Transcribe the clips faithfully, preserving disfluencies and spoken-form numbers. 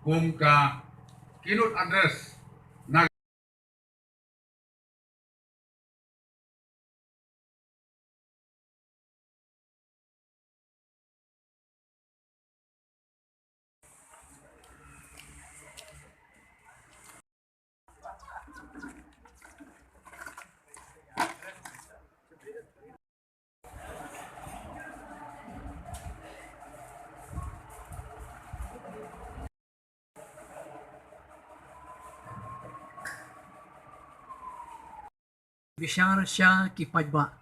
Kum ka keynote address na bishar sha ki paidbah.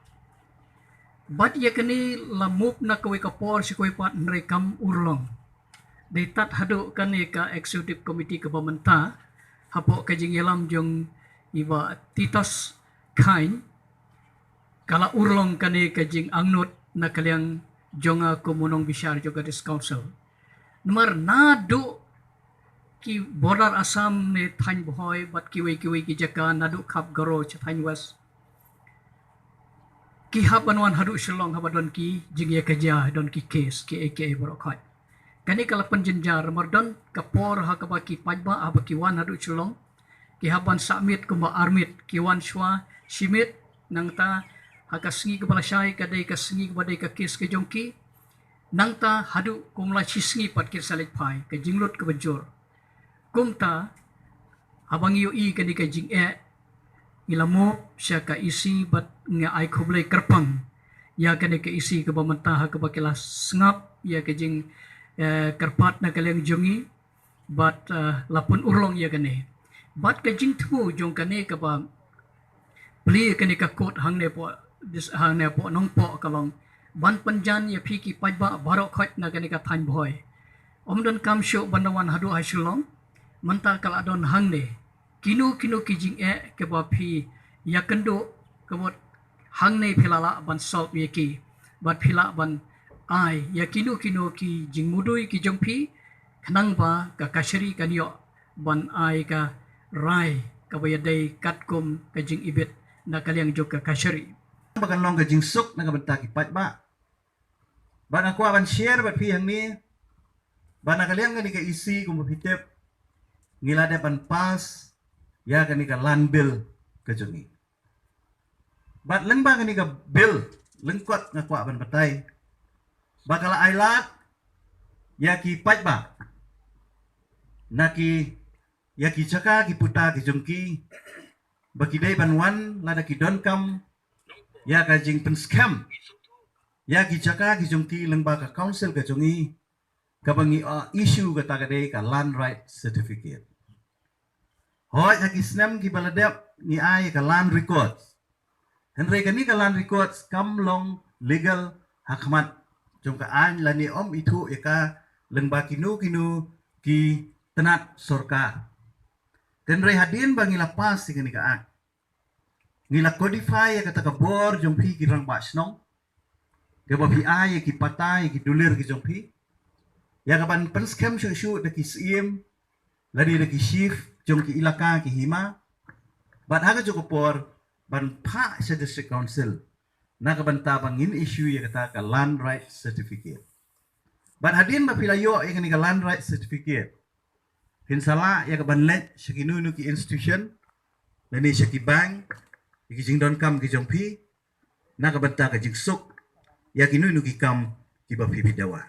Bad ïa kane la move na kawei ka por sha kawei pat, hynrei kam urlong. Dei tad haduh kane ka executive committee kaba mynta, hapoh ka jingïalam jong i Bah Titus Chyne, ka la urlong kane ka jingangnud na ka liang jong nga kum u nongbishar jong ka District Council. Namar naduh ki border Assam ne thaiñ Bhoi bad kiwei kiwei ki jaka, naduh Khap Garo cha thaiñ West, ki hap ban wan haduh Shillong haba don ki jingïakajia, don ki case, kiei kiei baroh khoit. Kane ka la pynjynjar namar don ka por ha kaba ki paidbah haba ki wan haduh Shillong, ki hap ban submit kumba armit, ki wan shuwa shi miet, nangta ha ka sngi kaba lashai ka dei ka sngi kaba dei ka case ka jong ki, nangta haduh kumba la shi sngi pat kin sa leit phai, ka jinglut kaba jur. Kumta, haba ngi ïohi kane ka jingeh, ngi la move sha ka E C bad nga ai khublei kyrpang ïa kane ka E C kaba mynta ha kaba ki la sngap ïa ka jing, eh, kyrpad na ka liang jong ngi, bad, eh, la pynurlong ïa kane. Bad ka jingthmu jong kane kaba plie kane ka court hangne hapoh, dis-, hangne hapoh Nongpoh ka long ban pynjan ïa phi ki paidbah baroh khoit na kane ka thaiñ Bhoi. Ym donkam shuh ban da wan haduh ha Shillong, mynta ka la don hangne. Kino kino ki jingeh kiba phi ïakynduh, ka mut hangne phi la lah ban solve ïa ki, bad phi lah ban ai ïa kino kino ki jingmudui ki jong phi, khnang ba ka kashari kan ïoh ban ai ka rai kaba ïadei katkum ka jingibit na ka liang jong ka kashari. Ba kan long ka jingsuk na ka bynta ki paidbah. Ba nga kwah ban share bad phi hangne ba na ka liang kane ka E C kumba phi tip, ngi la dep ban pass ïa kane ka land bill ka jong ngi. Bad lyngba kane ka bill lyngkot nga kwah ban batai ba ka la ailad ïa ki paidbah na ki, ïa ki jaka ki puta ki jong ki, ba ki dei ban wan lada ki donkam ïa ka jingpynskhem ïa ki jaka ki jong ki lyngba ka council ka jong ngi, kaba ngi, uh, issue kata ka dei ka land right certificate. Hooid, ha ki snem kiba la dep ngi ai ka land records. Hynrei kane ka land records kam long legal ha khmat jong ka aiñ lane ym ithuh ïa ka lyngba kino kino ki tnat sorkar. Hynrei hadien ba ngi la pass ïa kane ka act, ngi la codify ïa kata ka bor jong phi ki rangbah shnong, kaba phi ai ïa ki pata ïa ki dulir ki jong phi, ïa kaban pynskhem shuh shuh da ki syiem lane da ki chief jong ki ilaka ki hima. Bad ha kajuh ka por ban phah sha District Council na ka bynta ba ngin issue ïa kata ka land right certificate. Bad hadien ba phi la ïoh ïa kane ka land right certificate, phin sa lah ïa kaban leit sha kino kino ki institution lane sha ki bank ïa ki jingdonkam ki jong phi na ka bynta ka jingsuk ïa kino kino ki kam kiba phi phi dawa.